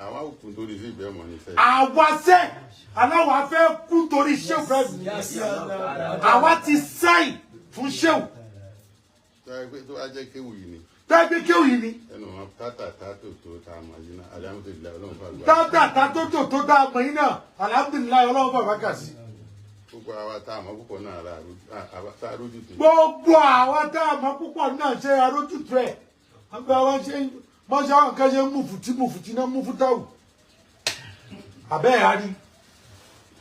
Àwa òkú torí sí ìbẹ́ mọ̀ ní sẹ́yìn. Àwa sẹ́ aláwa fẹ́ kú torí Ṣéwù Ibrahim. Àwa ti sáì fún Ṣéwù. Tó yẹ pé tó wá jẹ́ kéwù yìí ni. Tẹ́gbẹ́ kéwù yìí ni. Ẹnu wọn tátà tátò tó tá a mọ̀ yìí náà, alhamdulillahi, Ọlọ́run fà lùwà. Tátà tátótò tó dá a mọ̀ yín náà, alhamdulillahi, Ọlọ́run bàbá kà sí. Gbogbo àwa tá a mọ̀ púpọ̀ náà ra tá a rójú tó. Gbogbo àwa tá a mọ̀ púpọ̀ náà ṣe arójútu ẹ̀. Àgbà wa ṣe wọ́n ṣe àwọn kan ṣe ń mùfùtí mùfùtí náà mú fútáwù. Àbẹ́ ẹ̀ á rí.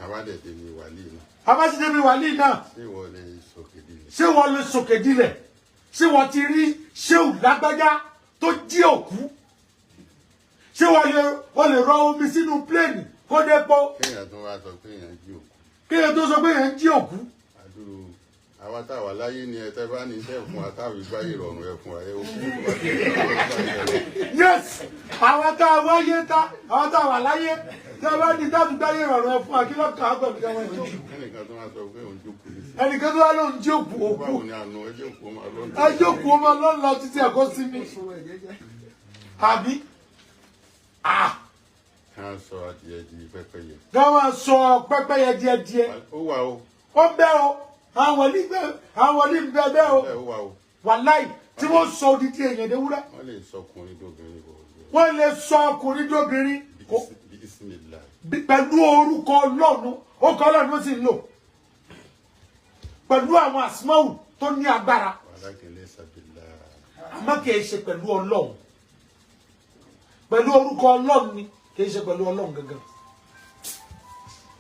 Àwa dẹ̀ débi wàlíì náà. Abáṣedébi wàlíì náà. Ṣé ìwọ lè sọ̀kè dilẹ̀? Ṣé wọ́n lè sòkè dilẹ̀? Ṣé wọ́n ti rí Ṣéwù lágbájá tó jí òkú? Ṣé wọ́n lè wọ́n lè rọ omi sínú pléènì kó dé pọ́? Kéèyàn tó wá sọ pé èèyàn jí òkú. Kéèyàn tó sọ pé èèyàn ń jí òkú. Àdúró àwa tá a wà láyé ni ẹ tẹ́ bá ní iṣẹ́ fún wa táwọn ìgbáyé rọrùn ẹ fún wa ẹ òkú tó bá ti Yes, àwọn tá a wáyé tá àwọn tá a wà láyé tí a bá ní táàbù gbáyé ìrọ̀rùn ẹ fún wa, kí lọ́kàn á pẹ̀lú káwọn jí òkú? Ẹnìkan tó wá sọ pé òun jókòó ní sí. Ẹnìkan tó wá lóun jí òkú òkú. Báwo ni àánú ẹ jẹ́ òkú máa lọ́nà. Ẹ jókòó ọmọ lọ́nà títí ẹ̀kọ́ sí mi. Àbí? Ah! Ká sọ adìẹ di pẹ́pẹ́yẹ. Ká máa sọ pẹ́pẹ́yẹ díẹ̀díẹ̀. Ó wà o. Ó bẹ́ o, àwọn wòlíì bẹ́, àwọn wòlíì ń bẹ bẹ́ẹ̀ o. Ẹ ó wà o. Wàláì tí wọ́n sọ odidi èèyàn déwúrẹ́. Wọ́n lè sọ ọkùnrin dóbìnrin bọ̀. Wọ́n lè sọ ọkùnrin dóbìnrin Bí ismillah. Pẹ̀lú orúkọ Ọlọ́run, orúkọ Ọlọ́run ló sì ń lò. Pẹ̀lú àwọn àsímáwù tó ní agbára. Walakin laysa billah. Àmọ́ kì í ṣe pẹ̀lú Ọlọ́run. Pẹ̀lú orúkọ Ọlọ́run ni, kì í ṣe pẹ̀lú Ọlọ́run gangan.